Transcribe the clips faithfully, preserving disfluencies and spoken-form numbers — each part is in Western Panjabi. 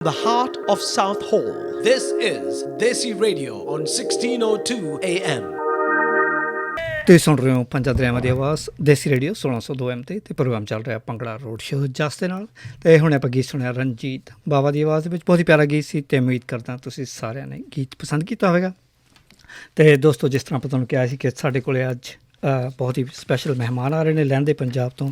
The heart of South Hall. This is Desi Radio on sixteen oh two A M. تسی سن رہے ہو پنجاب دریاواں دی آواز، دیسی ریڈیو سولہ سو دو ایم تے۔ تے پروگرام چل رہا پنگڑا روڈ شو جس دے نال۔ تے ہن اپاں گیت سنیا رنجیت باوا دی آواز وچ، بہت ہی پیارا گیت سی۔ تے امید کردا تسی سارے نے گیت پسند کیتا ہوئے گا۔ تے دوستو، جس طرح پتہ لگیا سی کہ ساڈے کولے اج بہت ہی سپیشل مہمان آ رہے نے لہندے پنجاب توں،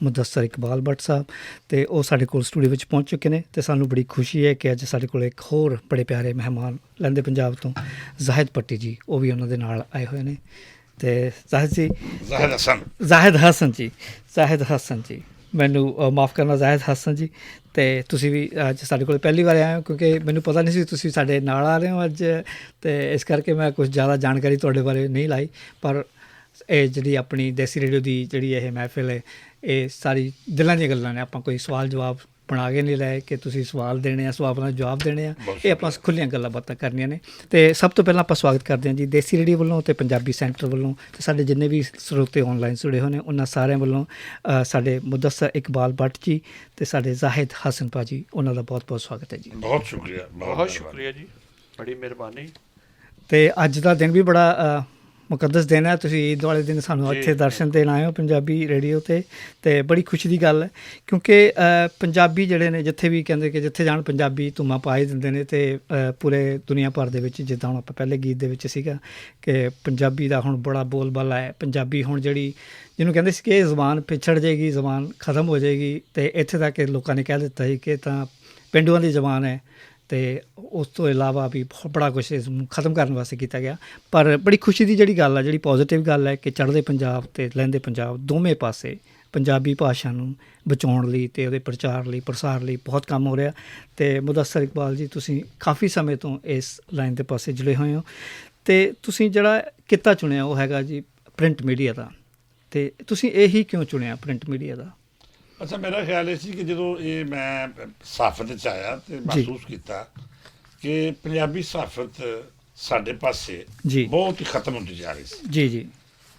مدثر اقبال بٹ صاحب۔ تے او ساڈے کول سٹوڈیو وچ پہنچ چکے نے تے سانوں بڑی خوشی ہے کہ اج ساڈے کول ایک ہور بڑے پیارے مہمان لہندے پنجاب توں زاہد پٹی جی، او وی انہاں دے نال آئے ہوئے نے۔ تے زاہد جی، زاہد حسن۔ زاہد حسن جی، زاہد حسن جی، مینوں معاف کرنا زاہد حسن جی۔ تے تسی وی اج ساڈے کول پہلی وار آئے ہو، کیونکہ مینوں پتہ نہیں سی تسی ساڈے نال آ رہے ہو اج۔ تے اس کر کے میں کچھ زیادہ جانکاری تہاڈے بارے نہیں لائی۔ پر اے جڑی اپنی دیسی ریڈیو دی جڑی اے محفل ہے، اے ساری دلاں دیاں گلاں نے۔ اپاں کوئی سوال جواب بنا کے نہیں لائے کہ تسی سوال دینے آ، سوال دا جواب دینے آ۔ اے اپاں کھلیاں گلاں باتاں کرنیاں نے۔ تے سب توں پہلاں اپاں سواگت کردے ہاں جی دیسی ریڈیو ولوں تے پنجابی سینٹر ولوں تے ساڈے جننے وی سروتے آن لائن جڑے ہوئے نے، انہاں سارے ولوں ساڈے مدثر اقبال بٹ جی تے ساڈے زاہد حسن پاجی، انہاں دا بہت بہت سواگت ہے جی۔ بہت شکریہ، بہت شکریہ جی، بڑی مہربانی۔ تے اج دا دن وی بڑا مقدس دن ہے، تسی عید والے دن سانوں اتھے درشن دین آئے ہو پنجابی ریڈیو تے۔ تے بڑی خوشی دی گل ہے، کیونکہ پنجابی جڑے نے جتھے وی کہندے کہ جتھے جان پنجابی دھوما پائی دیندے نے۔ تے پورے دنیا بھر دے وچ جداں ہن اپاں پہلے گیت دے وچ سیگا کہ پنجابی دا ہن بڑا بول بالا ہے۔ پنجابی ہن جڑی جنوں کہندے سی کہ اے زبان پچھڑ جائے گی، زبان ختم ہو جائے گی، تے ایتھے تک کہ لوکاں نے کہہ دتا سی کہ تاں پنڈواں دی زبان ہے۔ تے اس توں علاوہ وی بڑا کچھ ختم کرن واسطے کیتا گیا۔ پر بڑی خوشی دی جڑی گل ہے، جڑی پازیٹیو گل ہے کہ چڑھدے پنجاب تے لہندے پنجاب دوویں پاسے پنجابی بھاشا نوں بچاؤن لئی تے اوہدے پرچار لئی پرسار لئی بہت کم ہو رہیا۔ تے مدثر اقبال جی، تسی کافی سمے توں اس لائن دے پاسے جڑے ہوئے ہو۔ تے تسی جڑا کتا چنیا او ہے گا جی پرنٹ میڈیا دا۔ تے تسی ایہی کیوں چنیا پرنٹ میڈیا دا؟ اچھا، میرا خیال ایہہ سی کہ جدوں ایہہ میں صحافت وچ آیا تے محسوس کیتا کہ پنجابی صحافت ساڈے پاسے بہت ہی ختم ہوندی جا رہی سی۔ جی جی۔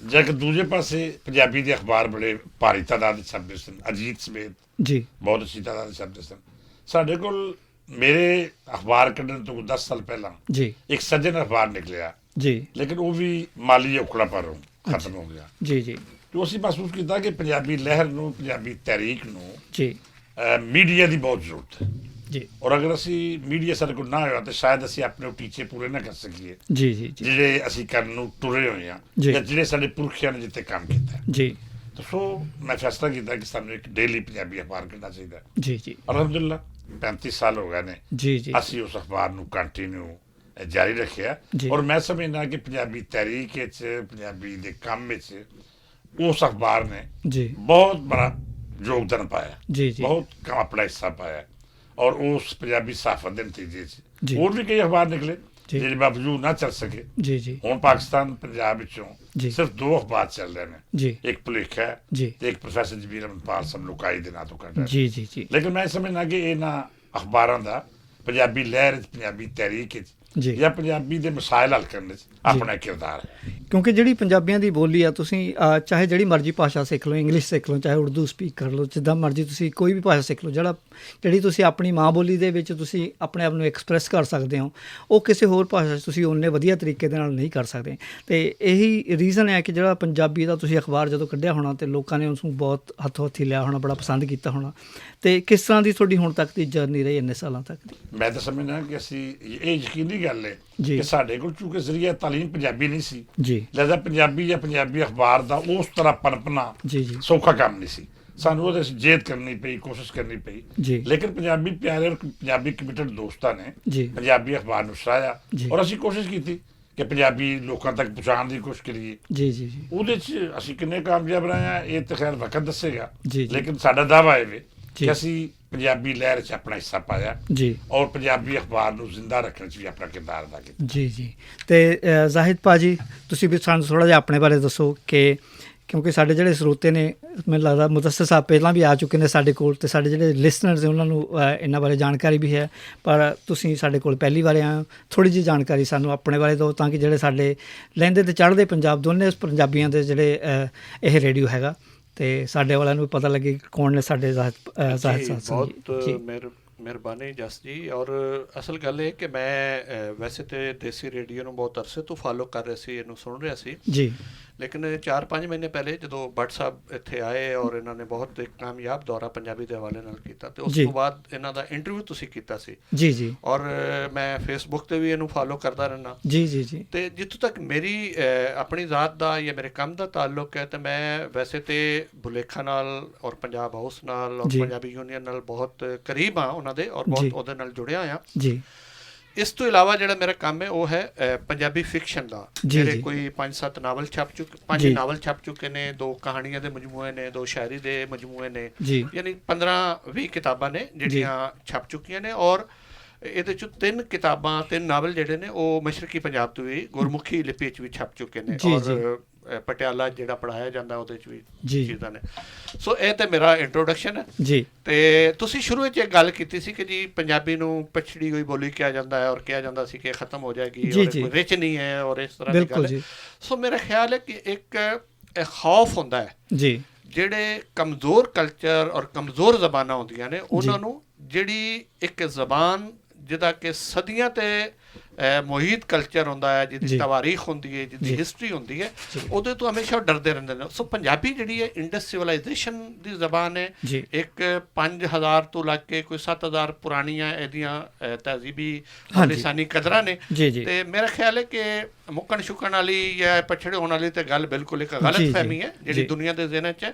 جا کہ دوجے پاسے پنجابی دے اخبار بڑے پاری تعداد وچ چھپدے سن، اجیت سمیت بہت اچھی تعداد وچ چھپدے سن۔ ساڈے کول میرے اخبار کڈن توں کوئی دس سال پہلاں اک سجن اخبار نکلیا، لیکن او وی مالی اوکھڑا پر ختم ہو گیا۔ جی جی۔ تو اسی محسوس کیتا کہ پنجابی لہر نوں، پنجابی تحریک نوں میڈیا دی بہت ضرورت ہے۔ اور اگر اسی میڈیا ساڈے کول نہ ہویا تے شاید اسی اپنے ٹیچے پورے نہ کر سکیے، جی جی جی۔ جڑے اسی کرن نوں ٹرے ہوئے ہاں، یا جڑے ساڈے پرکھیاں نے جتے کام کیتا ہے۔ جی۔ تو سو میں فیصلہ کیتا کہ سانوں ایک ڈیلی پنجابی اخبار کرنا چاہیدا ہے۔ جی جی۔ الحمدللہ، پینتی سال ہو گئے نے، جی جی۔ اسی اس اخبار نوں کنٹینیو جاری رکھیا۔ اور میں سمجھنا کہ پنجابی تحریک وچ، پنجابی دے کم وچ اس اخبار نے بہت بڑا یوگدان پایا، بہت کم اپنا حصہ پایا۔ اور اس پنجابی صحافت دے نتیجے چ اور بھی کئی اخبار نکلے، جڑے باوجود نہ چل سکے۔ ہن پاکستان پنجاب وچوں صرف دو اخبار چل رہے نے، ایک پلیکھا ہے تے ایک پروفیسر جمیل احمد پال صاحب لوکائی دے ناں تو کر رہے نے۔ لیکن میں سمجھنا کہ انہاں اخباراں دا پنجابی لہر وچ، پنجابی تحریک وچ یا پنجابی دے مسائل حل کرنے وچ اپنا کردار ہے۔ کیونکہ جڑی پنجابیاں دی بولی ہے، تسی چاہے جڑی مرضی بھاشا سکھ لو، انگلش سکھ لو، چاہے اردو سپیک کر لو، جداں مرضی تسی کوئی بھی بھاشا سکھ لو، جڑی تسی اپنی ماں بولی دے وچ تسی اپنے آپ نوں ایکسپریس کر سکدے ہو، او کسے ہور بھاشا وچ تسی اونے ودھیا طریقے دے نال نہیں کر سکدے۔ تے ایہی ریزن ہے کہ جڑا پنجابی دا تسی اخبار جدوں کڈیا ہونا تے لوکاں نے اس نوں بہت ہتھوں ہتھی لیا ہونا، بڑا پسند کیتا ہونا۔ تے کس طرح دی تہاڈی ہن تک دی جرنی رہی انّے سالاں تک دی؟ میں تاں سمجھنا کہ اسی ایہہ یقینی گل ہے کہ ساڈے کول چونکہ ذریعہ تعلیم پنجابی نہیں سی، لہذا پنجابی یا پنجابی اخبار دا اس طرح پنپنا سوکھا کم نہیں سی۔ سانوں اوہدے وچ جہد کرنی پئی، کوشش کرنی پئی۔ لیکن پنجابی پیارے اور پنجابی کمیٹڈ دوستاں نے پنجابی اخبار نوں سراہیا اور اسی کوشش کیتی کہ پنجابی لوکاں تک پہنچان دی کوشش کریے۔ جی جی جی۔ اوہدے وچ اسی کنے کامیاب رہے ہیں، ایہہ تے خیر وقت دسے گا۔ لیکن ساڈا دعویٰ ایہہ وے کہ اسی پنجابی لہر وچ اپنا حصہ پایا اور پنجابی اخبار نوں زندہ رکھنے وچ وی اپنا کردار ادا کیتا۔ جی جی۔ تے زاہد پاجی، تسی وی سانوں تھوڑا جہا اپنے بارے دسو کہ کیونکہ ساڈے جڑے سروتے نے، مینوں لگدا مدثر صاحب پہلاں وی آ چکے نے ساڈے کول تے ساڈے جڑے لسنرز ہیں انہاں نوں انہاں بارے جانکاری وی ہے، پر تسی ساڈے کول پہلی وار آئے ہو، تھوڑی جہی جانکاری سانوں اپنے بارے دو تاکہ جڑے ساڈے لہندے تے چڑھدے پنجاب دونے پنجابیاں دے جڑے ایہہ ریڈیو ہے گا تے ساڈے والیاں نوں پتہ لگے کہ کون نے ساڈے زاہد صاحب سن۔ جی۔ مہربانی جس جی۔ اور اصل گل اے کہ میں ویسے تے دیسی ریڈیو نوں بہت عرصے توں فالو کر رہیا سی، اینوں سن رہیا سی، لیکن چار پنج مہینے پہلے جدوں بٹ صاحب اتھے آئے اور انہاں نے بہت ایک کامیاب دورہ پنجابی دے حوالے نال کیتا، تے اس توں بعد انہاں دا انٹرویو تسی کیتا سی۔ جی جی۔ اور میں فیس بک تے وی اینوں فالو کردا رہنا۔ جی جی جی۔ تے جتھوں تک میری اپنی ذات دا یا میرے کم دا تعلق ہے، تے میں ویسے تے بلیکھا نال اور پنجاب ہاؤس نال اور پنجابی یونین نال بہت قریب ہاں انہاں دے، اور بہت اودے نال جڑیا ہویا۔ جی۔ اس توں علاوہ جڑا میرا کم ہے، وہ ہے پنجابی فکشن دا۔ میرے کوئی پنج ست ناول چھپ چکے، پنج ناول چھپ چکے نے، دو کہانیاں دے مجموعے نے، دو شاعری دے مجموعے نے، یعنی پندرہ ویہہ کتاباں نے جڑیاں چھپ چکیاں نے۔ اور ایہدے چوں تن کتاباں، تن ناول جڑے نے، وہ مشرقی پنجاب توں وی گرمکھی لپی وچ وی چھپ چکے نے۔ اور پٹیالہ جڑا پڑھایا جاندا، اودے وچ وی چیزاں نے۔ سو ایہہ تے میرا انٹروڈکشن ہے۔ تے تسی شروع وچ ایک گل کیتی سی کہ جی، پنجابی نوں پچھڑی ہوئی بولی کہیا جاندا ہے اور کہیا جاندا سی کہ ختم ہو جائے گی اور کوئی رچ نہیں ہے اور اس طرح دی گل ہے۔ سو میرا خیال ہے کہ ایک خوف ہوندا ہے جڑے کمزور کلچر اور کمزور زباناں ہوندیاں نے، انہاں نوں جڑی ایک زبان جدا کہ صدیاں تے محیط کلچر ہوندا ہے، جدی تواریخ ہوندی ہے، جدی ہسٹری ہوندی ہے، اودے توں ہمیشہ ڈردے رہندے نے۔ سو پنجابی جڑی ہے، انڈس سیولائزیشن دی زبان ہے۔ ایک پنج ہزار توں لگ کے کوئی ست ہزار پرانیاں ایہدیاں تہذیبی اور لسانی قدراں نے۔ تے میرا خیال ہے کہ مکن شکن والی یا پچھڑے ہون والی تے گل بالکل ایک غلط فہمی ہے جڑی دنیا دے ذہن چ ہے۔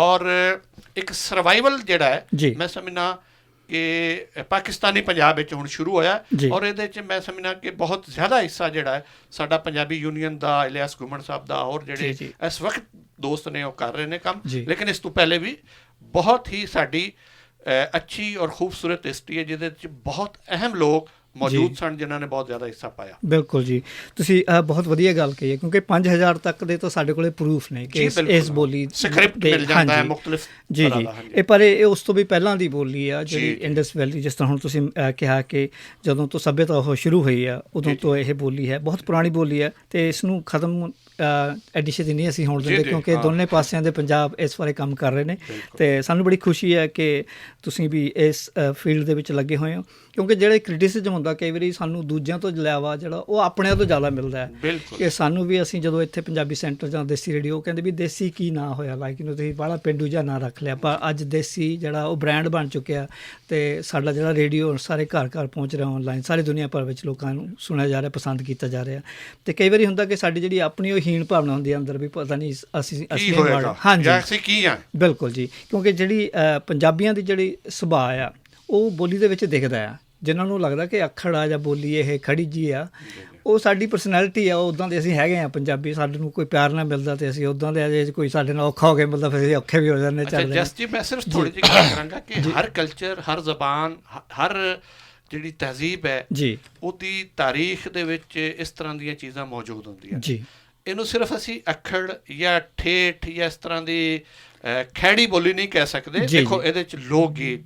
اور ایک سروائیول جڑا ہے، میں سمجھنا کہ پاکستانی پنجاب وچ ہن شروع ہویا ہے۔ اور ایہدے وچ میں سمجھنا کہ بہت زیادہ حصہ جڑا ہے ساڈا پنجابی یونین دا، الیاس گھمن صاحب دا، اور جڑے اس وقت دوست نے، وہ کر رہے نے کم۔ لیکن اس توں پہلے وی بہت ہی ساڈی اچھی اور خوبصورت ہسٹری ہے، جس وچ بہت اہم لوگ موجود سن، جنہاں نے بہت زیادہ حصہ پایا۔ بالکل جی۔ تسی بہت ودیا گل کہی ہے، کیونکہ پنج ہزار تک دے تو ساڈے کولے پروف نے کہ اس بولی سکرپٹ مل جاندا ہے مختلف۔ جی جی۔ اے پر اے اس تو بھی پہلاں دی بولی ہے جڑی انڈس ویلی، جس طرح ہن تسی کہا کہ جدوں تو سبھیتا شروع ہوئی ہے، ادوں تو اے بولی ہے، بہت پرانی بولی ہے۔ تے اس نوں ختم ایڈیشن دی نہیں اسی ہون دیندے، کیونکہ دونوں پاسیاں دے پنجاب اس بارے کم کر رہے نے۔ تے سانوں بڑی خوشی ہے کہ تسی بھی اس فیلڈ دے وچ لگے ہوئے ہو، کیونکہ جڑا کرٹیسزم ہوندا کئی واری سانوں دوجیاں تو علاوہ جڑا او اپنے تو زیادہ ملدا ہے۔ کہ سانوں بھی، اسی جدوں ایتھے پنجابی سینٹر جاندے سی ریڈیو، او کہندے بھی دیسی کی ناں ہویا، لائک انہوں تے بڑا پینڈو جا ناں رکھ لیا، پر اج دیسی جڑا او برانڈ بن چکیا۔ تے ساڈا جڑا ریڈیو سارے گھر گھر پہنچ رہا، آن لائن ساری دنیا پر وچ لوکاں نوں سنیا جا رہا، پسند کیتا جا رہا۔ تے کئی واری ہوندا کہ ساڈی جڑی اپنی او ہین بھاونا ہوندی ہے اندر بھی، پتہ نہیں اسی اسی ماڑے۔ ہاں جی۔ بالکل جی۔ کیونکہ جڑی پنجابیاں دی جڑی سبھا آ، او بولی دے وچ دکھدا آ۔ جنہاں نوں لگدا کہ اکھڑ آ یا بولی اے کھڑی جی آ، او ساڈی پرسنالٹی آ، او اداں دے اسی ہیگے آ پنجابی۔ ساڈے نوں کوئی پیار نہ ملدا تے اسی اداں دے آ جے، کوئی ساڈے نال اوکھا ہو گیا مطلب، فیر اسی اوکھے وی ہو جاندے۔ اچھا جس جی، میں صرف تھوڑی جی گل کراں گا کہ ہر کلچر، ہر زبان، ہر جڑی تہذیب ہے، جی۔ اوہدی تاریخ دے وچ اس طرح دیاں چیزاں موجود ہوندیاں۔ جی۔ اینوں صرف اسی اکھڑ یا ٹھیٹھ یا اس طرح دی کھیڑی بولی نہیں کہہ سکدے۔ دیکھو، ایہدے وچ لوک گیت،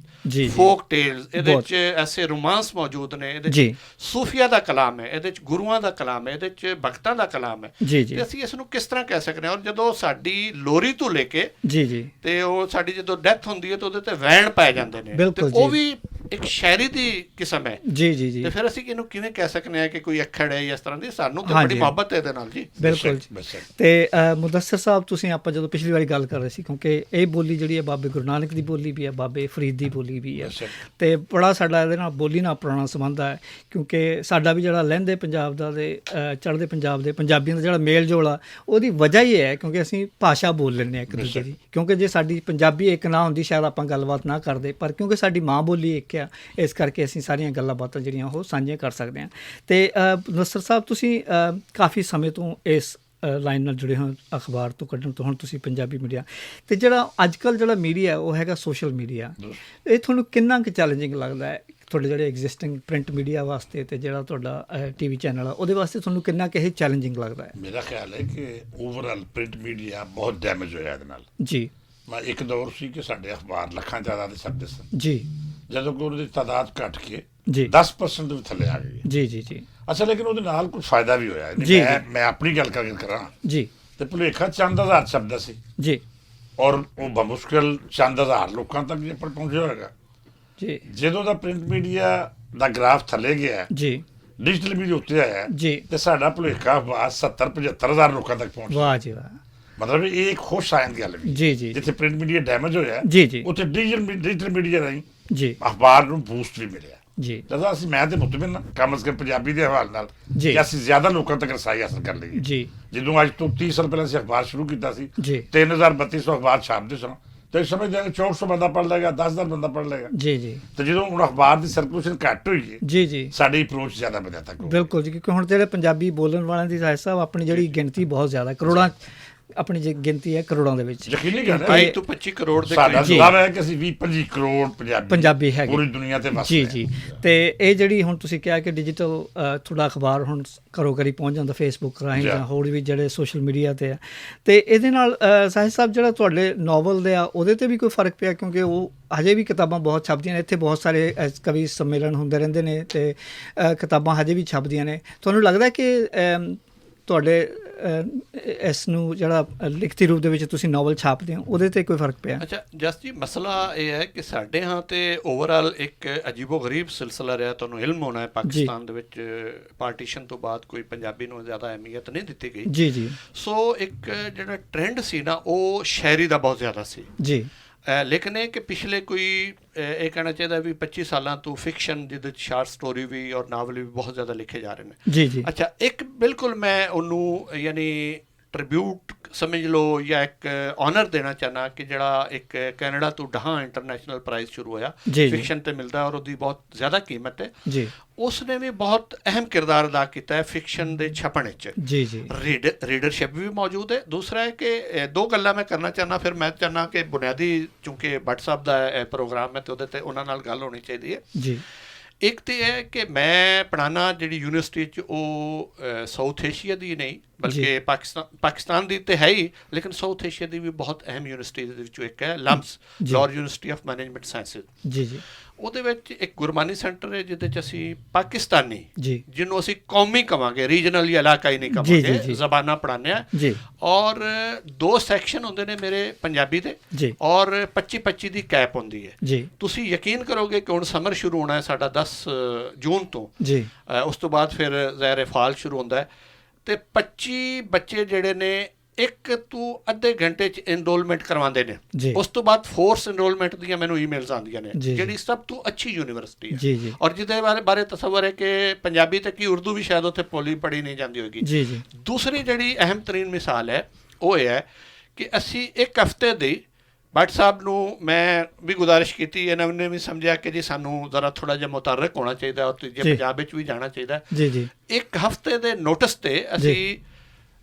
فوک ٹیلز، ایہدے وچ ایسے رومانس موجود نے، ایہدے وچ صوفیاء دا کلام ہے، ایہدے وچ گروہاں دا کلام ہے، ایہدے وچ بھگتاں دا کلام ہے۔ تے اسی اس نوں کس طرح کہہ سکنے ہاں؟ اور جدوں ساڈی لوری توں لے کے تے او ساڈی جدوں ڈیتھ ہوندی ہے تے اوہدے تے وین پائے جاندے نے، تے او وی ایک شاعری دی قسم ہے۔ جی جی جی۔ تے فیر اسی اینوں کیویں کہہ سکنے ہاں کہ کوئی اکھڑ ہے یا اس طرح دی؟ سانوں تے بڑی محبت ہے ایہدے نال جی۔ بالکل جی۔ تے مدثر صاحب، تسی آپاں جدوں پچھلی واری گل کر رہے سی، کیونکہ اے بولی جڑی ہے بابے گرو نانک دی بولی بھی ہے، بابے فرید دی بولی بھی ہے۔ تے بڑا ساڈا ایہدے نال بولی نال پرانا سبندھ ہے، کیونکہ ساڈا بھی جڑا لہندے پنجاب دا تے چڑھدے پنجاب دے پنجابیاں دا جڑا میل جول آ، اوہدی وجہ ہی ہے کیونکہ اسی بھاشا بول لینے آں اک دوجے دی۔ کیونکہ جے ساڈی پنجابی اک نہ ہوندی، شاید آپاں گل بات نہ کردے، پر کیونکہ ساڈی ماں بولی اک آ، اس کرکے اسی ساریاں گلاں باتاں جڑیاں او سانجھیاں کر سکدے آں۔ تے نصر صاحب، تسی کافی سمے توں اس لائن نال جڑے ہو، اخبار توں کڈن توں ہن تسی پنجابی میڈیا، تے جڑا اج کل جڑا میڈیا او ہے گا سوشل میڈیا، اے تھانوں کنا کہ چیلنجنگ لگدا ہے؟ تھوڑے جڑے ایگزسٹنگ پرنٹ میڈیا واسطے تے جڑا تھوڑا ٹی وی چینل آ، اوہدے واسطے تھانوں کنا کہ چیلنجنگ لگدا ہے؟ میرا خیال ہے کہ اوورآل پرنٹ میڈیا بہت ڈیمیج ہویا ایہدے نال۔ جی۔ میں اک دور سی کہ ساڈے اخبار لکھاں تعداد وچ چھپدے سن۔ جی۔ جدوں کہ اوہدی تعداد گھٹ کے دس پرسنٹ وی تھلے آ گئی ہے۔ جی جی جی۔ اچھا، لیکن اوہدے نال کوئی فائدہ وی ہویا ہے؟ میں اپنی گل کر کے کراں جی۔ تے پلیکھا چند ہزار چھپدا سی۔ جی۔ اور او بمشکل چند ہزار لوکاں تک جے پر پہنچیا ہوئے گا۔ جی۔ جدوں the print media the graph تھلے گیا ہے، جی۔ ڈیجیٹل میڈیا اتنے آیا ہے، جی۔ تے ساڈا بھلوکا اخبار ستر پچھتر ہزار لوکاں تک پہنچ گیا۔ واہ جی واہ۔ مطلب، یہ ایک خوش آئند گل بھی۔ جی، جی۔ جتھے پرنٹ میڈیا ڈیمیج ہویا ہے، جی، جی۔ اتھے ڈیجیٹل می-، ڈیجیٹل میڈیا راہیں، جی۔ اخبار نوں بوسٹ بھی ملیا۔ جی۔ لہذا اسی، میں تے مطمئن ہاں، کم از کم پنجابی دے حوالے نال، جی۔ کہ اسی زیادہ لوکاں تک رسائی حاصل کر لئیے۔ جی۔ جدوں اج تو تیس سال پہلے اسی اخبار شروع کیتا سی، جی۔ تین ہزار بتی سو اخبار چھاپدے سن، تے اس سمے تے چار سو بندہ پڑھ لے گا، دس ہزار بندہ پڑھ لے گا۔ جی، جی۔ تے جدوں ہن اخبار دی سرکولیشن گھٹ ہوئی ہے، جی، جی۔ ساڈی اپروچ زیادہ بدھیا تک ہو گئی۔ بالکل جی، کیونکہ ہن تے جڑے پنجابی بولن والے دی صاحب صاحب اپنی جڑی، جی، جی۔ گنتی بہت زیادہ، کروڑاں اپنی جی گنتی ہے کروڑاں دے وچ۔ یقینی گل ہے۔ تے بائی تو پچی کروڑ دے ساڈا قریب۔ جی۔ دعویٰ ہے کہ اسی ویہہ پچی کروڑ پنجابی پنجابی ہے۔ پوری دنیا تے وس جی، رہے جی۔ ہیں۔ تے اے جڑی ہن تسی کہا کہ ڈیجیٹل، آ، تھوڑا اخبار ہن گھروں گھری پہنچ جاندا، فیس بک راہیں، جی۔ جاں ہور وی جڑے سوشل میڈیا تے ہے۔ تے اے دے نال، آ، ساحر صاحب، جڑا تہاڈے ناول دے آ، اودے تے وی کوئی فرق پیا؟ کیونکہ او ہجے وی کتاباں بہت چھپدیاں نے، اتھے بہت سارے، آ، کوی سمیلن ہوندے رہندے نے تے، آ، کتاباں ہجے وی چھپدیاں نے۔ تہانوں لگدا ہے کہ، آ، تہاڈے، آ، اس نوں جڑا لکھتی روپ دے وچ تسی ناول چھاپدے ہو، اودے تے کوئی فرق پیا؟ اچھا، جس جی، مسئلہ اے ہے کہ ساڈے ہاں تے اوورآل ایک عجیب و غریب سلسلہ رہیا، تہانوں علم ہونا ہے، جی۔ پاکستان دے وچ پارٹیشن تو بعد کوئی پنجابی نوں زیادہ اہمیت نہیں دتی گئی۔ جی، جی۔ سو ایک جڑا ٹرینڈ سی نا، او شاعری دا بہت زیادہ سی۔ جی۔ اے، لیکن اے کہ پچھلے کوئی، اے، اے کہنا چاہیے بھی پچی سالاں تو فکشن، جدے وچ شارٹ سٹوری بھی اور ناول بھی بہت زیادہ لکھے جا رہے ہیں۔ جی، جی۔ اچھا، ایک بالکل میں انہوں، یعنی، ٹریبیوٹ سمجھ لو یا ایک آنر دینا چاہنا کہ جڑا ایک کینیڈا تو ڈہاں انٹرنیشنل پرائز شروع ہویا، جی، جی۔ فکشن تے ملدا ہے اور اودی بہت زیادہ قیمت ہے۔ جی۔ اس نے بھی بہت اہم کردار ادا کیتا ہے فکشن دے چھپن وچ۔ جی، جی۔ ریڈ-، ریڈرشپ بھی موجود ہے۔ دوسرا ہے کہ، اے، دو گلاں میں کرنا چاہنا، پھر میں چاہنا کہ بنیادی، چونکہ بٹ صاحب دا، اے، پروگرام ہے تے اودے تے انہاں نال گل ہونی چاہیے۔ جی۔ ایک تے ہے کہ میں پڑھانا جڑی یونیورسٹی چ او، اے، ساؤتھ ایشیا دی نہیں، بلکہ جی۔ پاکستان، پاکستان دی تے ہے ہی، لیکن ساؤتھ ایشیا دی بھی بہت اہم یونیورسٹی دے وچوں ایک ہے، لمس، جی۔ Lahore university of management sciences. جی، جی۔ اودے وچ ایک گرمانی سینٹر ہے، جدے چ اسی پاکستانی، جی۔ جنوں اسی قومی کہواں گے، ریجنل یا علاقائی نہیں کہواں جی، گے، جی، جی۔ زباناں پڑھانے ہیں۔ جی۔ اور دو سیکشن ہوندے نے میرے پنجابی دے، جی۔ اور پچی پچی دی کیپ ہوندی ہے۔ جی۔ تسی یقین کرو گے کہ ہن سمر شروع ہونا ہے ساڈا دس جون تو۔ جی۔ اے، اس تو بعد پھر ظاہر ہے فال شروع ہوندا ہے۔ تے پچی بچے جڑے نے، ایک تو ادھے گھنٹے چ انرولمنٹ کرواندے نے۔ جی۔ اس تو بعد فورس انرولمنٹ دیاں مینوں ای میلز آندیاں نے، جی، جی۔ جڑی سب تو اچھی یونیورسٹی ہے۔ جی، جی۔ اور جدے بارے، بارے تصور ہے کہ پنجابی تے کی اردو بھی شاید اتھے پولی پڑھی نہیں جاندی ہوگی۔ جی، جی۔ دوسری جڑی اہم ترین مثال ہے، وہ یہ ہے کہ اسی ایک ہفتے دی بٹ صاحب نوں میں بھی گزارش کیتی، انہاں نے بھی سمجھیا کہ جی سانوں ذرا تھوڑا جہا متحرک ہونا چاہیدا اور تیجے جی۔ پنجاب وچ بھی جانا چاہیدا۔ جی، جی۔ ایک ہفتے دے نوٹس تے جی۔ اسی،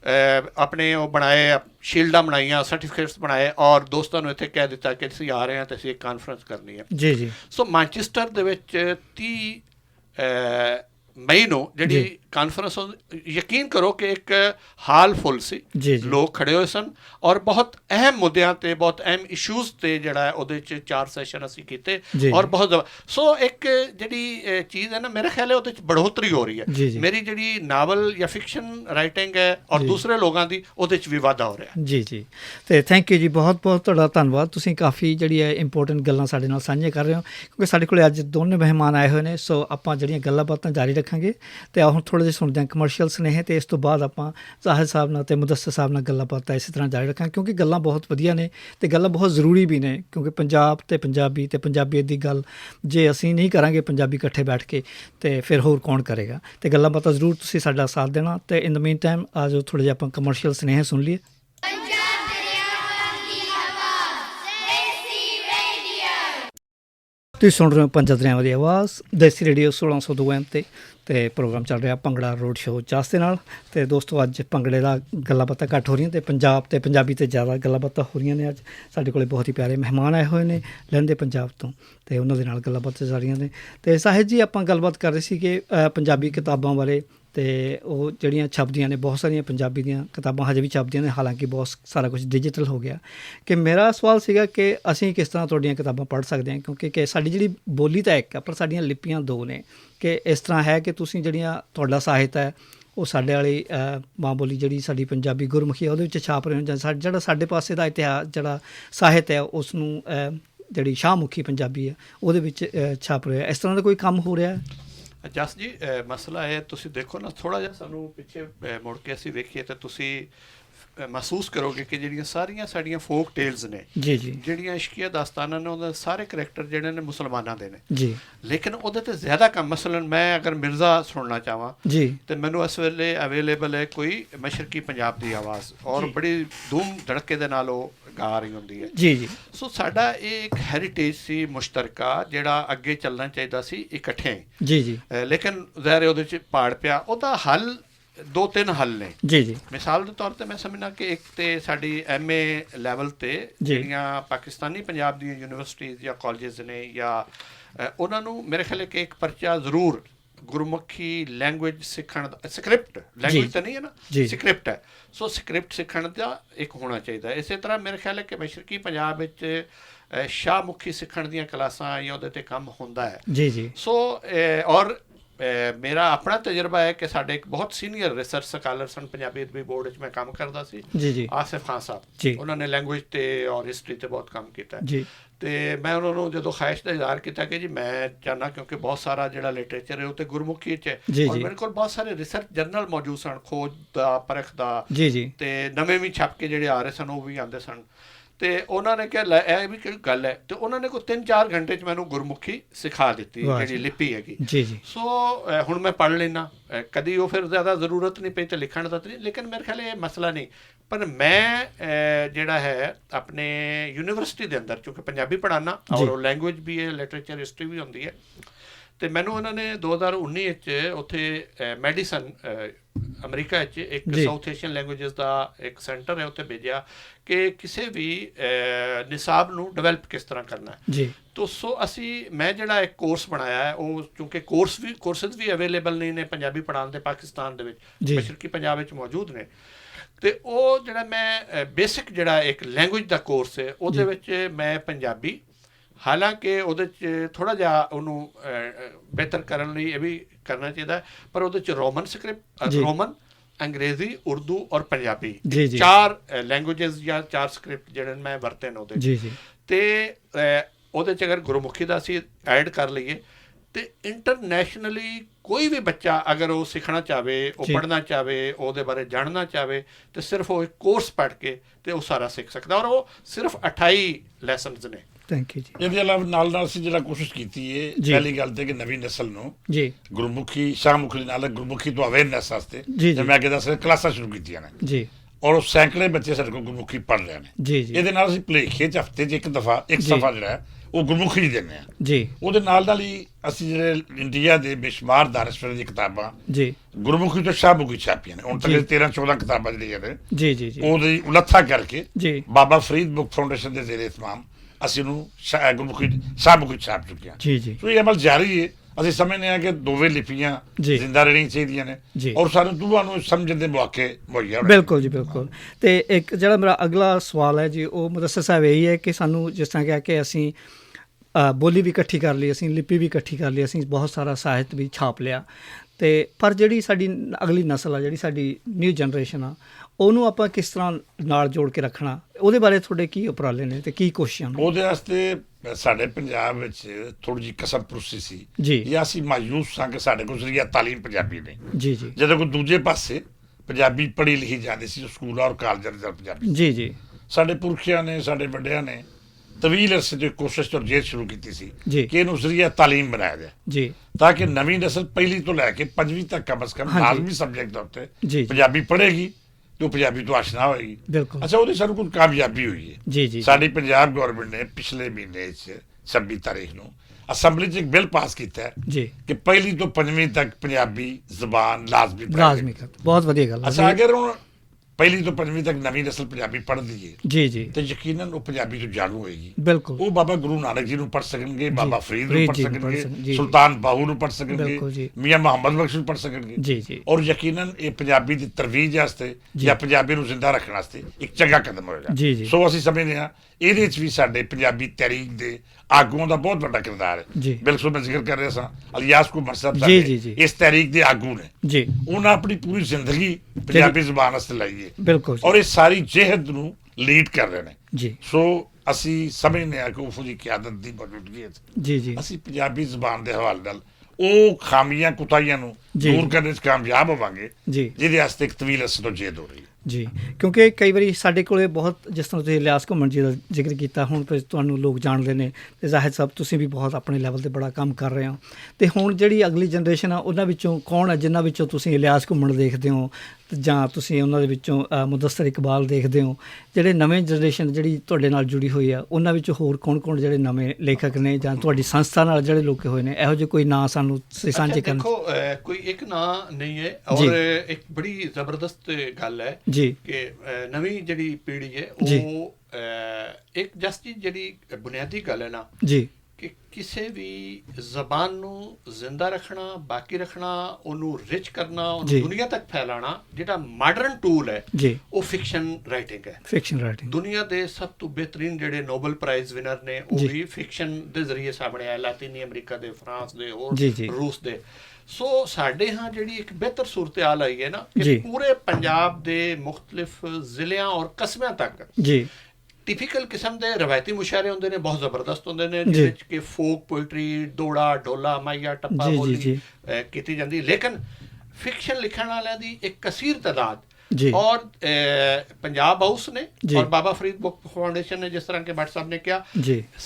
اے، اپنے او بنائے، شیلڈاں بنائیاں، سرٹیفکیٹس بنائے اور دوستاں نوں اتھے کہہ دتا کہ اسی آ رہے ہیں تے اسی ایک کانفرنس کرنی ہے۔ جی، جی۔ سو مانچسٹر دے وچ تی، اے، مئی نوں جڑی جی۔ کانفرنس ہو، یقین کرو کہ ایک ہال فل سی، جی، جی۔ لوگ کھڑے ہوئے سن اور بہت اہم مدیاں تے، بہت اہم ایشوز تے جڑا ہے، اودے چ چار سیشن اسی کیتے جی، اور جی۔ بہت زبر-، سو ایک جڑی، اے، چیز ہے نا، میرے خیال ہے اودے چ بڑھوتری ہو رہی ہے۔ جی، جی۔ میری جڑی ناول یا فکشن رائٹنگ ہے اور جی۔ دوسرے لوگاں دی، اودے چ بھی وعدہ ہو رہا ہے۔ جی، جی۔ تے تھینک یو جی، بہت بہت تہاڈا دھنواد۔ تسی کافی جڑی ہے امپورٹنٹ گلاں ساڈے نال سانجھیاں کر رہے ہو، کیونکہ ساڈے کولے اج دونوں مہمان آئے ہوئے نے، سو آپاں جڑیاں گلاں باتاں جاری رکھاں گے۔ تے آؤ ہن تھوڑے جے سنتے ہیں کمرشل سنیہے، تے اس تو بعد آپاں زاہد صاحب نال تے مدثر صاحب نال گلاں باتاں اسی طرح جاری رکھاں، کیونکہ گلاں بہت ودھیا نے تے گلاں بہت ضروری بھی نے، کیونکہ پنجاب تے پنجابی تے پنجابیت دی گل جے اسی نہیں کراں گے پنجابی اکٹھے بیٹھ کے، تے پھر ہور کون کرے گا؟ تے گلاں باتاں ضرور تسی ساڈا ساتھ دینا۔ تے ان دا مین ٹائم آ جاؤ تھوڑے جے آپاں کمرشل سنیہے سن لیے۔ تسی سن رہے ہو پنجاب دریاواں دی آواز، دیسی ریڈیو سولہ سو دو ایم تے، تے پروگرام چل رہا پنگڑا روڈ شو چاس دے نال۔ تے دوستو، اج پنگڑے دا گلاں باتاں گھٹ ہو رہیاں تے پنجاب تے پنجابی تے زیادہ گلاں باتاں ہو رہیاں نے۔ اج ساڈے کولے بہت ہی پیارے مہمان آئے ہوئے نے لہندے پنجاب تو، تے انہاں دے نال گلاں باتاں چل رہیاں نے۔ تے ساحد جی، آپاں گل بات کر رہے سی کہ، آ، پنجابی کتاباں بارے، تے او جڑیاں چھپدیاں نے، بہت ساریاں پنجابی دیاں کتاباں ہجے وی چھپدیاں نے، حالانکہ بہت سارا کچھ ڈیجیٹل ہو گیا۔ کہ میرا سوال سیگا کہ اسی کس طرح تہاڈیاں کتاباں پڑھ سکدے ہاں، کیونکہ کہ ساڈی جڑی بولی تاں ایک ہے، پر ساڈیاں لپیاں دو نے۔ کہ اس طرح ہے کہ تسی جڑیاں، تہاڈا ساہت ہے، او ساڈے والی، اے، ماں بولی جڑی ساڈی پنجابی گرمکھی ہے، اودے وچ چھاپ رہے ہو، جاں سا-، جڑا ساڈے پاسے دا اتہاس، جڑا ساہت ہے، اس نوں، اے، جیہڑی شاہ مکھی پنجابی ہے، اوہدے وچ چھپ رہیا ہے، اس طرح دا کوئی کم ہو رہیا ہے؟ جس جی، مسئلہ ہے، تسی دیکھو نا، تھوڑا جیہا سانوں پچھے مڑ کے اسی ویکھیے تے تسی محسوس کرو گے کہ جیہڑیاں ساریاں ساڈیاں فوک ٹیلز نے، جیہڑیاں عشقیہ داستاناں نے، اوہدے سارے کریکٹر جیہڑے نے، مسلماناں دے نے۔ لیکن اوہدے تے زیادہ کم، مثلاً میں اگر مرزا سننا چاہواں، تے مینوں اس ویلے اویلیبل ہے کوئی مشرقی پنجاب دی آواز، اور بڑی دھوم دھڑکے دے نال او گا رہی ہوندی ہے۔ جی جی۔ سو ساڈا ایک ہیریٹیج سی مشترکہ، جیہڑا اگے چلنا چاہیدا سی اکٹھے۔ جی جی۔ لیکن ظاہر ہے اوہدے چ پاڑ پیا۔ اوہدا حل، دو تن حل نے۔ جی جی۔ مثال دے طور تے میں سمجھنا کہ ایک تے ساڈی ایم اے لیول تے جیہڑیاں پاکستانی پنجاب دیاں یونیورسٹیز یا کالجز نے، یا انہاں نوں میرے خیال ہے کہ ایک پرچہ ضرور گرمکھی لینگویج سکھن دا، سکرپٹ، لینگویج تے نہیں ہے نا، سکرپٹ ہے۔ سو سکرپٹ سکھن دا ایک ہونا چاہیدا ہے۔ اسے طرح میرے خیال ہے کہ مشرقی پنجاب وچ شاہ مکھی سکھن دیاں کلاساں یا اوہدے تے کم ہوندا ہے۔ جی جی۔ سو اور میرا اپنا تجربہ ہے کہ ساڈے ایک بہت سینئر ریسرچ سکالر سن، پنجابی ادبی بورڈ وچ میں کم کردا سی، جی جی۔ آصف خان صاحب، انہاں نے لینگویج تے اور ہسٹری تے بہت کم کیتا ہے۔ تے میں انہاں نوں جدوں خواہش دا اظہار کیتا کہ جی میں چاہنا، کیونکہ بہت سارا جیہڑا لٹریچر ہے او تے گرمکھی وچ ہے، اور میرے کول بہت سارے ریسرچ جرنل موجود سن، کھوج دا، پرکھ دا، تے نویں وی چھپ کے جیہڑے آ رہے سن، او وی آندے سن۔ تے انہاں نے کہا، "لے، اے وی کوئی گل ہے؟" تے انہاں نے کوئی تن چار گھنٹے چ مینوں گرمکھی سکھا دتی، جیہڑی لپی ہے۔ سو ہن میں پڑھ لینا۔ کدی او فیر زیادہ ضرورت نہیں پئی تے لکھن دا تے نہیں، لیکن میرے خیال اے مسئلہ نہیں۔ پر میں جیہڑا ہے، اپنے یونیورسٹی دے اندر چونکہ پنجابی پڑھانا اور او لینگویج بھی ہے، لٹریچر ہسٹری بھی ہوندی ہے، تے مینوں انہاں نے دو ہزار انی وچ اتھے میڈیسن، امریکہ وچ ایک ساؤتھ ایشین لینگویجز دا ایک سینٹر ہے، اتھے بھیجیا کہ کسے بھی نصاب نوں ڈیولپ کس طرح کرنا ہے۔ تو سو اسی، میں جیہڑا ایک کورس بنایا ہے، او چونکہ کورس بھی، کورسز بھی اویلیبل نہیں نے پنجابی پڑھان دے پاکستان دے وچ، مشرقی پنجاب وچ موجود نے۔ تے او جیہڑا میں بیسک جیہڑا ایک لینگویج دا کورس ہے، اوہدے وچ میں پنجابی، حالانکہ اوہدے وچ تھوڑا جیہا اوہنوں بہتر کرن لئی اے وی کرنا چاہیدا ہے، پر اوہدے وچ رومن سکرپٹ، رومن، انگریزی، اردو اور پنجابی، چار لینگویجز یا چار سکرپٹ جیہڑے میں ورتے نے اوہدے وچ۔ تے اوہدے وچ اگر گرمکھی دا اسی ایڈ کر لئیے، تے انٹرنیشنلی کوئی وی بچہ اگر او سکھنا چاہوے، او پڑھنا چاہوے، اوہدے بارے جاننا چاہوے، تے صرف او ایک کورس پڑھ کے تے او سارا سکھ سکدا، اور او صرف اٹھائی لیسنز نے۔ تھینک یو جی۔ ایہدے علاوہ نال نال اسی جیہڑا کوشش کیتی ہے، پہلی گل تے کہ نویں نسل نوں گرمکھی، شاہ مکھی دے نال گرمکھی تو اویئرنس واسطے، جی، جی۔ میں اگے دس رہا، کلاساں شروع کیتیاں نے۔ جی۔ اور او سینکڑے بچے ساڈے کول گرمکھی پڑھ رہے نے۔ جی، جی۔ ایہدے نال اسی بھلیکھے چ ہفتے چ ایک دفعہ، ایک صفحہ جیہڑا ہے، او گرمکھی چ دینے آں۔ جی۔ اوہدے نال نال ہی اسی جیہڑے انڈیا دے بے شمار دانشوریں دی کتاباں، جی، گرمکھی تو شاہ مکھی چھاپیاں نے۔ ہن تک تیرہ چودہ کتاباں جیہڑیاں نے، جی، جی، جی۔ اوہدی التھا کر کے، جی، بابا فرید بک فاؤنڈیشن دے زیر اہتمام اسی نوں شاہ، گرمکھی، شاہ مکھی چھاپ چکے ہیں۔ جی، جی۔ سو ایہہ عمل جاری ہے۔ اسی سمجھنے ہیں کہ دوویں لپیاں، جی، زندہ رہنیاں چاہیدیاں نے، جی، اور سانوں دوواں نوں سمجھن دے موقع مہیا ہونے۔ بالکل جی، بالکل۔ تے ایک جیہڑا میرا اگلا سوال ہے جی، او مدثر صاحب ایہی ہے کہ سانوں جس طرح کہا کہ اسی بولی وی اکٹھی کر لئی، اسی لپی وی اکٹھی کر لئی، اسی بہت سارا ساہت وی چھاپ لیا، تے پر جیہڑی ساڈی اگلی نسل آ، جیہڑی ساڈی نیو جنریشن آ، اوہنوں آپاں کس طرح نال جوڑ کے رکھنا، اوہدے بارے تھوڑے کی اپرالے نے تے کی کوششاں نے؟ اوہدے واسطے ساڈے پنجاب وچ تھوڑی جی کسم پرسی سی، جی، یا اسی مایوس ساں کہ ساڈے کول ذریعہ تعلیم پنجابی نہیں۔ جی، جی۔ جدوں کوئی دوجے پاسے پنجابی پڑھی لکھی جاندی سی، سکولاں اور کالجاں دے اندر پنجابی۔ جی، جی۔ ساڈے پرکھیاں نے، ساڈے وڈیاں نے طویل عرصے دی کوشش اور جہد شروع کیتی سی، جی، کہ اینوں ذریعہ تعلیم بنایا جائے، جی، تاکہ نویں نسل پہلی تو لے کے پنجویں تک کم از کم، ہاں جی، لازمی سبجیکٹ دے اُتے، جی، جی، پنجابی پڑھے گی، جو پنجابی تو آشنا ہوئے گی۔ بالکل۔ اچھا، اوہدی سانوں کوئی کامیابی ہوئی ہے؟ جی، جی، جی۔ ساڈی پنجاب گورنمنٹ نے پچھلے مہینے وچ، چھبی تاریخ نوں، اسمبلی چ ایک بل پاس کیتا ہے، جی، کہ پہلی تو پنجویں تک پنجابی زبان لازمی پڑھائی جائے۔ لازمی کر، بہت ودھیا گل ہے۔ اچھا، اگر ہن پہلی تو پنجویں تک نویں نسل پنجابی پڑھ دیے، جی، جی، تے یقیناً وہ پنجابی تو جانو ہوئے گی۔ بالکل۔ وہ بابا گرو نانک جی نوں پڑھ سکن گے، جی، بابا فرید نوں فرید پڑھ جی نوں سکن پڑھ گے، سکن، جی، سلطان باہو نوں پڑھ سکن گے، بالکل جی، میاں محمد بخش نوں پڑھ سکن گے۔ جی، جی۔ اور یقیناً یہ پنجابی دی ترویج واسطے، جی، یا پنجابی نوں زندہ رکھن واسطے ایک چنگا قدم ہوئے گا۔ جی، جی۔ سو اسی سمجھنے ہاں، ایہدے وچ وی ساڈے پنجابی تحریک دے آگواں دا بہت وڈا کردار ہے۔ جی۔ بالکل میں ذکر کر رہا سا، الیاس کو مرشد صاحب، جی، دے جی، جی۔ اس تحریک دے آگو نے۔ جی۔ انہاں اپنی پوری زندگی، جی، پنجابی زبان واسطے لائی ہے۔ بالکل جی۔ اور اس ساری جہد نوں لیڈ کر رہے ہیں۔ جی۔ سو اسی سمجھنے آ کہ اوفو دی قیادت دی موجودگی ہے، جی جی۔ اسی پنجابی زبان دے حوالے نال او خامیاں کوتاہیاں نوں جی۔ دور کرنے چ کامیاب ہوواں گے، جی۔ جہدے واسطے ایک طویل عرصے تو جید ہو رہی ہے۔ جی، کیونکہ کئی واری ساڈے کولے بہت، جس طرح تسی الیاس گھمن جی دا ذکر کیتا، ہن تے تانوں لوگ جان لینے، تے زاہد صاحب، تسی بھی بہت اپنے لیول تے بڑا کم کر رہے ہو۔ تے ہن جیہڑی اگلی جنریشن آ، انہاں وچوں کون آ جنہاں وچوں تسی الیاس گھمن دیکھدے ہو، تے جاں تسی انہاں دے وچوں مدثر اقبال دیکھدے ہو؟ جیہڑے نویں جنریشن جیہڑی تہاڈے نال جڑی ہوئی آ، انہاں وچوں ہور کون کون جیہڑے نویں لیکھک نے جاں تہاڈی سنستھا نال جیہڑے لوکے ہوئے نے، ایہو جے کوئی ناں سانوں تسی سانجھے کرن؟ کوئی اک ناں نہیں ہے، اور اک بڑی زبردست گل ہے کہ نویں جیہڑی پیڑھی ہے، او اک جسٹ جیہڑی بنیادی گل ہے نا، کہ کسے وی زبان نوں زندہ رکھنا، باقی رکھنا، اونوں رچ کرنا، اونوں دنیا تک پھیلانا، جیہڑا ماڈرن ٹول ہے، او فکشن رائٹنگ ہے۔ Fiction writing. دنیا دے سب توں بہترین جیہڑے نوبل پرائز ونر نے، او وی فکشن دے ذریعے سامنے آئے، لاطینی امریکہ دے، فرانس دے، اور روس دے۔ سو ساڈے ہاں جیہڑی اک بہتر صورتحال آئی ہے نا، کہ پورے پنجاب دے مختلف ضلعیاں اور قصبیاں تک ٹیپیکل قسم دے روایتی مشاعرے ہوندے نے، بہت زبردست ہوندے نے، جس وچ کہ فوک پوئٹری، دوڑا ڈولا، ماہیا ٹپا بولی کیتی جاندی، لیکن فکشن لکھن والیاں دی اک کثیر تعداد اور پنجاب ہاؤس نے اور بابا فرید بک فاؤنڈیشن نے، جس طرح کہ بٹ صاحب نے کہا،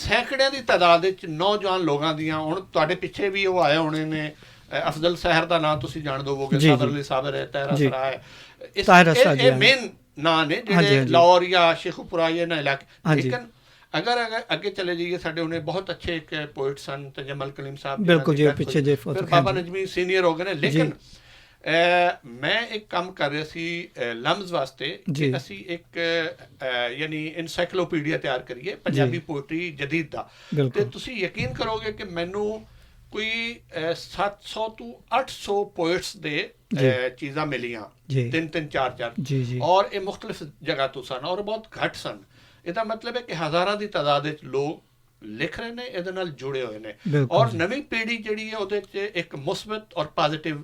سینکڑیاں دی تعداد وچ نوجوان لوگاں دیاں، ہن تہاڈے پچھے وی او آئے ہونے نے، افضل سحر دا ناں تسی جان دو گے، صابر علی صابر ہے، طاہر اسرا ہے، اس طاہر اسرا جی، مین ناں نے جیہڑے لاہور یا شیخ پورا یا نہ علاقے، لیکن اگر اگے چلے جائیے، ساڈے ہونے بہت اچھے اک پوئٹ سن، تجمل کلیم صاحب جی، بالکل جی، پچھے جے فوت، بابا نجمی سینئر ہو گئے نے، لیکن میں اک کم کر رہے سی لمز واسطے کہ اسی اک یعنی انسائیکلوپیڈیا تیار کریے پنجابی پوئٹری جدید دا۔ تے تسی یقین کرو گے کہ مینوں کوئی ست سو توں اٹھ سو پوئٹس دے چیزاں ملیاں، تن تن چار چار، اور ایہہ مختلف جگہ توں سن اور بہت گھٹ سن۔ ایہدا مطلب ہے کہ ہزاراں دی تعداد وچ لوگ لکھ رہے نے، ایہدے نال جڑے ہوئے نے۔ اور نویں پیڑھی جیہڑی ہے، اوہدے وچ اک مثبت اور پازیٹیو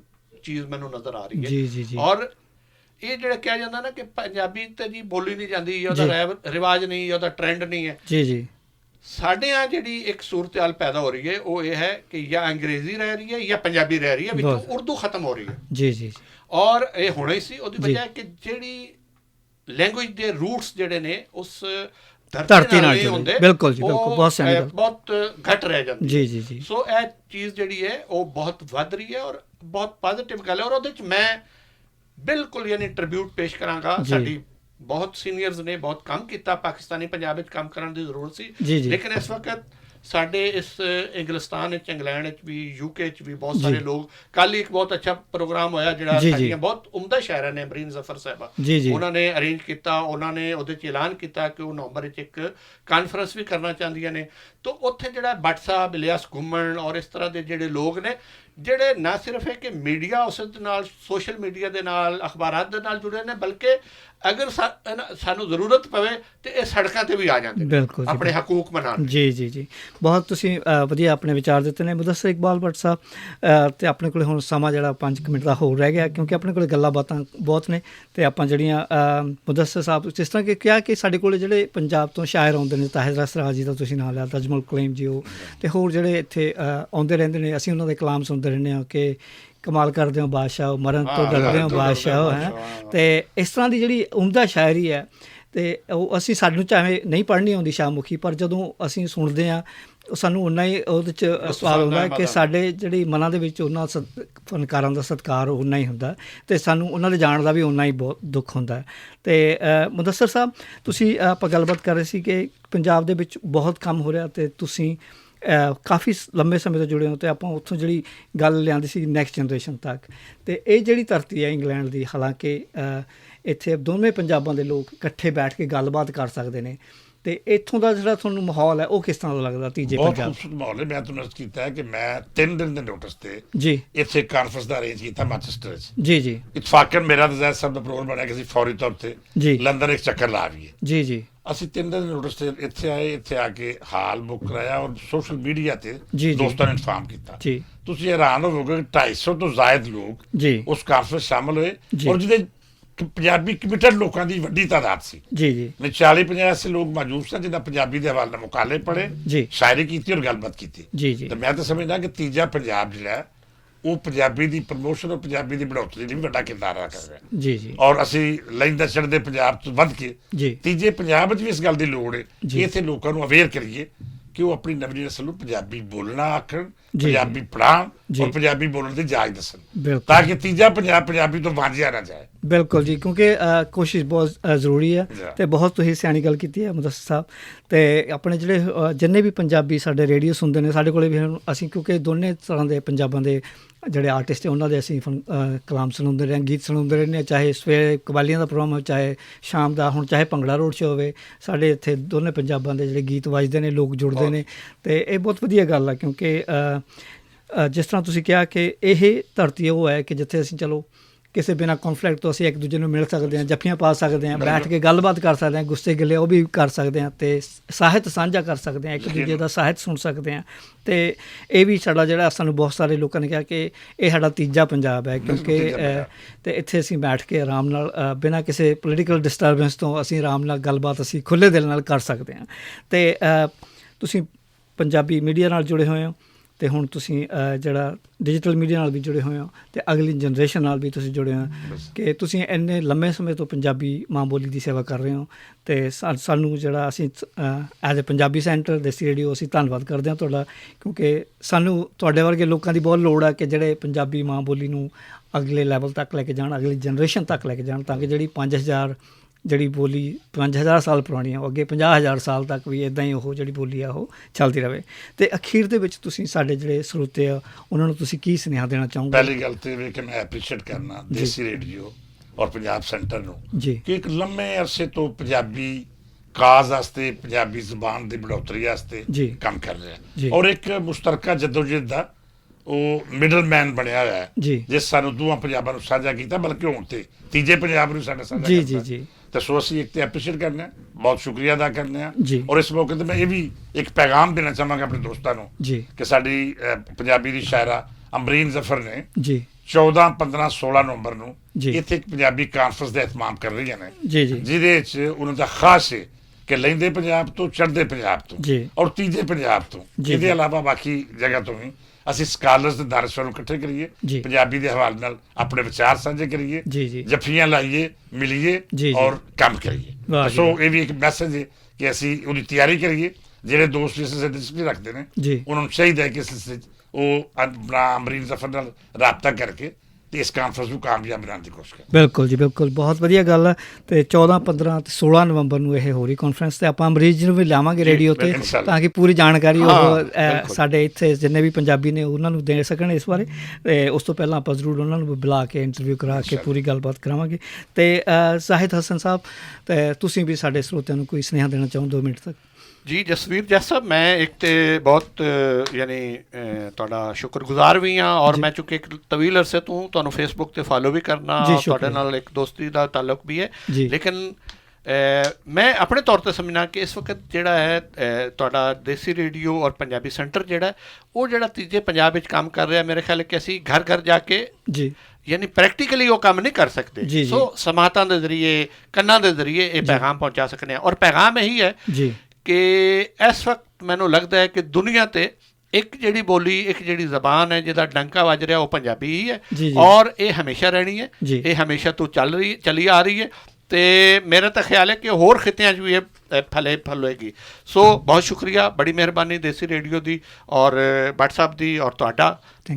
چیز مینوں نظر آ رہی ہے۔ اور ایہہ جیہڑا کہا جاندا نا کہ پنجابی تے جی بولی نہیں جاندی، یا اوہدا رواج نہیں، یا اوہدا ٹرینڈ نہیں ہے۔ ساڈے ہاں جیہڑی اک صورتحال پیدا ہو رہی ہے، او ایہہ ہے کہ یا انگریزی رہ رہی ہے یا پنجابی رہ رہی ہے، وچوں اردو ختم ہو رہی ہے۔ اور ایہہ ہونا ہی سی، اوہدی وجہ ہے کہ جیہڑی لینگویج دے روٹس جیہڑے نے، اس دھرتی نال نہیں ہوندے، بالکل جی، بالکل، بہت سیانی گل۔ بہت گھٹ رہ جاندی۔ سو ایہہ چیز جیہڑی ہے، او بہت ودھ رہی ہے اور بہت پازیٹیو گل ہے۔ اور اوہدے وچ میں بالکل یعنی ٹریبیوٹ پیش کراں گا، ساڈی بہت سینئرز نے بہت کم کیتا، پاکستانی پنجاب وچ کم کرن دی ضرورت سی، لیکن اس وقت ساڈے اس انگلستان وچ، انگلینڈ وچ بھی، یو کے وچ بھی بہت سارے لوگ، کل ہی اک بہت اچھا پروگرام ہویا جیہڑا ساڈیاں بہت عمدہ شاعرہ نے، امرین ظفر صاحبہ، انہاں نے ارینج کیتا، انہاں نے اوہدے وچ اعلان کیتا کہ او نومبر وچ اک کانفرنس بھی کرنا چاہندیاں نے۔ تو اتھے جیہڑا بٹ صاحب، الیاس گھمن اور اس طرح دے جیہڑے لوگ نے، جیہڑے نہ صرف ہے کہ میڈیا اس دے نال، سوشل میڈیا دے نال، اخبارات دے نال جڑے نے، بلکہ اگر سانوں ضرورت پوے تے ایہہ سڑکاں تے وی آ جاندے نے اپنے حقوق منان۔ جی جی جی، بہت تسی ودیا اپنے وچار دتے نے مدثر اقبال بٹ صاحب۔ تے اپنے کول ہن سماں جیہڑا پنج منٹ دا ہور رہ گیا، کیونکہ اپنے کول گلاں باتاں بہت نے۔ تے آپاں جیہڑیاں مدثر صاحب جس طرح کہ کہیا کہ ساڈے کول جیہڑے پنجاب توں شاعر آندے نے، طاہر اسرا جی دا تسی ناں لیا، تجمل کلیم جی، او تے ہور جیہڑے اتھے آندے رہندے نے، اسی انہاں دے کلام سنتے رہنے ہاں کہ کمال کردے ہو بادشاہ ہو، مرن توں ڈردے ہو بادشاہ ہو۔ ہیں تے اس طرح دی جیہڑی عمدہ شاعری ہے، تے او اسی سانوں چاہے نہیں پڑھنی ہوندی شاہ مکھی، پر جدوں اسی سنتے ہاں، سانوں انہاں ہی اوہدے وچ سوال ہوندا ہے کہ ساڈے جیہڑی مناں دے وچ انہاں فنکاراں دا ستکار انہاں ہی ہوندا ہے، تے سانوں انہاں دے جان دا وی انہاں ہی بہت دکھ ہوندا ہے۔ تے مدثر صاحب، تسی آپاں گل بات کر رہے سی کہ پنجاب دے وچ بہت کم ہو رہیا تے تسی کافی لمبے سمیں توں جڑے ہو تے آپاں اتھوں جیہڑی گل لیاندی سی نیکسٹ جنریشن تک، تے ایہہ جیہڑی دھرتی ہے انگلینڈ دی، حالانکہ اتھے دونوں پنجاباں دے لوگ اکٹھے بیٹھ کے گل بات کر سکدے نے، تے اتھوں دا جیہڑا تھانوں ماحول ہے او کس طرح دا لگدا؟ تیجے بہت پنجاب خوبصورت ماحول ہے۔ میں تمہیں عرض کیتا ہے کہ میں تین دن دے نوٹس تے جی اتھے کانفرنس دا ارینج کیتا مانچسٹر وچ۔ جی جی۔ اتفاقاً میرا تے زید صاحب دا پروگرام بنیا کہ اسی فوری طور تے جی لندن ایک چکر لا آئیے۔ جی جی۔ اسی تین دن دے نوٹس تے اتھے آئے، اتھے آ کے حال بک کرایا اور سوشل میڈیا تے جی جی دوستاں نے انفارم کیتا۔ جی۔ تسی حیران ہوو گے کہ ڈھائی سو تو زائد لوگ جی اس کانفرنس شامل ہوئے جی اور جدے پنجابی کمیٹڈ لوکاں دی وڈی تعداد سی۔ جی جی۔ میں چالی پنجاہ ایسے لوگ موجود سن جنہاں پنجابی دے حوالے نال مقالے پڑھے، جی۔ شاعری کیتی اور گل بات کیتی۔ جی جی۔ تے میں تے سمجھنا کہ تیجا پنجاب جڑا ہے، وہ پنجابی دی پروموشن اور پنجابی دی بڑھوتری لئی بھی وڈا کردار ادا کر رہا ہے۔ جی جی۔ اور اسی لائن دا چڑھدے پنجاب تو ودھ کے جی۔ تیجے پنجاب وچ بھی اس گل دی لوڑ ہے جی۔ کہ اتھے لوکاں نوں اویئر کریے کہ وہ اپنی نوی نسل نوں پنجابی بولنا آکھن، جی جی۔ پنجابی پڑھان جی۔ اور پنجابی بولن دی جائز دسن، بالکل۔ تاکہ تیجا پنجاب پنجابی تو وانجیا نہ جائے۔ بالکل جی، کیونکہ آ، کوشش بہت آ، ضروری ہے۔ جی۔ تے بہت تسی سیانی گل کیتی ہے مدثر صاحب۔ تے اپنے جڑے آ، جنہیں بھی پنجابی ساڈے ریڈیو سنتے ہیں، ساڈے کولے بھی ہن، اسی کیونکہ دونوں طرح دے پنجاباں دے جڑے آرٹسٹ ہیں انہاں دے اسی فن آ، کلام سناوندے رہے ہیں، گیت سناوندے رہے ہیں، چاہے سویرے قبالیاں دا پروگرام ہوئے، چاہے شام دا، ہن چاہے بھنگڑا روڈ شو ہوئے، ساڈے اتھے دونوں پنجاباں دے جڑے گیت وجدے نے، لوگ جڑدے نے۔ تے اے بہت ودھیا گل ہے کیونکہ آ، آ، جس طرح تسی کہا کہ ایہہ دھرتی او ہے کہ جتھے اسی چلو کسے بنا کانفلکٹ تو اسی ایک دوجے نوں مل سکدے ہیں، جفیاں پا سکدے ہیں، بیٹھ کے گل بات کر سکدے ہیں، غصے گلے او بھی کر سکدے ہیں تے ساہت سانجھا کر سکدے ہیں، ایک دوجے دا ساہت سن سکدے ہیں۔ تے ایہہ وی ساڈا جڑا سانوں بہت سارے لوکاں نے کہا کہ ایہہ ساڈا تیجا پنجاب ہے کیونکہ تے اتھے اسی بیٹھ کے آرام نال بنا کسے پولیٹیکل ڈسٹربنس تو اسی آرام نال گل بات اسی کھلے دل نال کر سکدے ہیں۔ تے تسی پنجابی میڈیا نال جڑے ہوئے ہو، تے ہن تسی جڑا ڈیجیٹل میڈیا نال وی جڑے ہوئے ہو، تے اگلی جنریشن نال وی تسی جڑے ہوئے ہو کہ تسی اینے لمے سمے توں پنجابی ماں بولی دی سیوا کر رہے ہو۔ تے سانوں جڑا اسی ایز اے پنجابی سینٹر دیسی ریڈیو اسی تنواد کردے ہاں تہاڈا، کیونکہ سانوں تہاڈے ورگے لوکاں دی بہت لوڑ ہے کہ جڑے پنجابی ماں بولی نوں اگلے لیول تک لے کے جان، اگلی جنریشن تک لے کے جان، تاکہ جڑی پنج ہزار جڑی بولی پنج ہزار سال پرانی ہے، اگے پنجاہ ہزار سال تک وی ایداں ہی او جڑی بولی ہے او چلدی رہے۔ تے اخیر دے وچ تسی ساڈے جڑے سروتے آ، انہاں نوں تسی کی سنیہا دینا چاہو گے؟ پہلی گل تے وی کہ میں اپریشیٹ کرنا دیسی ریڈیو اور پنجاب سینٹر نوں کہ ایک لمے عرصے تو پنجابی کاز واسطے، پنجابی زبان دی بڑھوتری واسطے کم کر رہے ہیں اور ایک مشترکہ جدوجہد دا او مڈل مین بنیا ہویا ہے، جس سانوں دوواں پنجاباں نوں سانجھا کیتا، بلکہ ہن تے تیجے پنجاب نوں سانجھا کیتا۔ تے سو اسی ایک تے اپریشیٹ کرنے ہیں، بہت شکریہ ادا کرنے ہیں۔ اور اس موقع تے میں یہ بھی ایک پیغام دینا چاہواں گا اپنے دوستاں نوں کہ ساڈی پنجابی دی شاعرہ امرین ظفر نے چودہ پندرہ سولہ نومبر نوں اتھے ایک پنجابی کانفرنس دا اہتمام کر رہی ہیں، جس دے وچ انہاں دا خاص ہے کہ لیندے پنجاب تو، چڑھدے پنجاب تو اور تیجے پنجاب تو، اس دے علاوہ باقی جگہ تو بھی اسی سکالرز تے دانشور نوں اکٹھے کریے، پنجابی دے حوالے نال اپنے وچار سانجھے کریے، جفیاں لائیے، ملیے اور کم کریے۔ سو یہ بھی ایک میسج ہے کہ اسی اودی تیاری کریے۔ جڑے دوست اس سے دلچسپی رکھتے ہیں، انہوں نے چاہیے کہ اس سے وہ اپنا امرین ظفر نال رابطہ کر کے تے اس کانفرنس نوں کامیاب بنان دی کوشش کریں۔ بالکل جی، بالکل، بہت ودھیا گل ہے۔ تے چودہ پندرہ تے سولہ نومبر نوں یہ ہو رہی کانفرنس، تے آپاں مریض نوں وی لاواں گے ریڈیو تے، تاکہ پوری جانکاری او ساڈے اتھے جنہیں وی پنجابی نے انہاں نوں دے سکن اس بارے۔ تے اس توں پہلاں آپاں ضرور انہاں نوں وی بلا کے انٹرویو کرا کے پوری گل بات کراواں گے۔ تے زاہد حسن صاحب، تے تسی وی ساڈے سروتیاں نوں کوئی سنیہا دینا چاہو دو منٹ تک؟ جی جسویر جیسا، میں ایک تے بہت یعنی تہاڈا شکر گزار وی ہاں، اور میں چونکہ ایک طویل عرصے توں تہانوں فیس بک تے فالو وی کرنا، تہاڈے نال ایک دوستی دا تعلق وی ہے۔ لیکن میں اپنے طور تے سمجھنا کہ اس وقت جیہڑا ہے تہاڈا دیسی ریڈیو اور پنجابی سینٹر جیہڑا ہے، وہ جیہڑا تیجے پنجاب وچ کام کر رہا ہے، میرے خیال ہے کہ اسی گھر گھر جا کے یعنی پریکٹیکلی وہ کام نہیں کر سکتے۔ سو سماعتاں دے ذریعے، کناں دے ذریعے یہ پیغام پہنچا سکنے ہیں، اور پیغام یہی ہے کہ اس وقت مینوں لگدا ہے کہ دنیا تے ایک جڑی بولی، ایک جڑی زبان ہے جدا ڈنکا وج رہا، وہ پنجابی ہی ہے۔ اور یہ ہمیشہ رہنی ہے، یہ ہمیشہ تو چل رہی، چلی آ رہی ہے۔ تے میرا تو خیال ہے کہ ہور خطیاں چ بھی یہ پھلے پھلوے گی۔ سو بہت شکریہ، بڑی مہربانی دیسی ریڈیو دی اور بٹ صاحب دی اور تہاڈا۔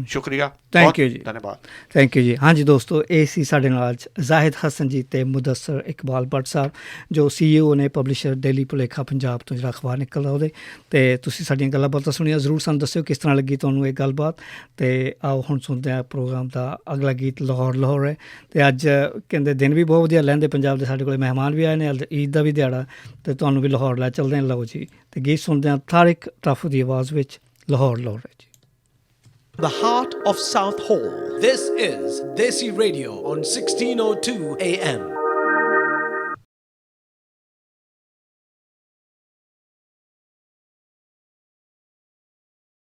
شکریہ۔ تھینک یو جی۔ تھینک یو جی۔ ہاں جی دوستو، اے سی ساڈے نال زاہد حسن جی تے مدثر اقبال بٹ صاحب، جو سی ای او نے پبلشر ڈیلی پلیکھا پنجاب تو جڑا اخبار نکلدا ہوندے۔ تے تسی ساڈیاں گلاں باتاں سنیاں، ضرور سانوں دسیو کس طرح لگی تانوں اے گل بات۔ تے آؤ ہن سنتے ہیں پروگرام دا اگلا گیت لاہور لاہور ہے۔ تے اج کہندے دن بھی بہت ودھیا لیندے، پنجاب دے ساڈے کولے مہمان بھی آئے نے، اج عید دا بھی دیہاڑا۔ تے تانوں بھی لاہور لے چلدے ہیں، لو جی۔ تے گیت سنتے ہیں طارق ٹرافو دی آواز وچ، لاہور لاہور ہے جی۔ The heart of South Hall. This is Desi Radio on sixteen oh two A M.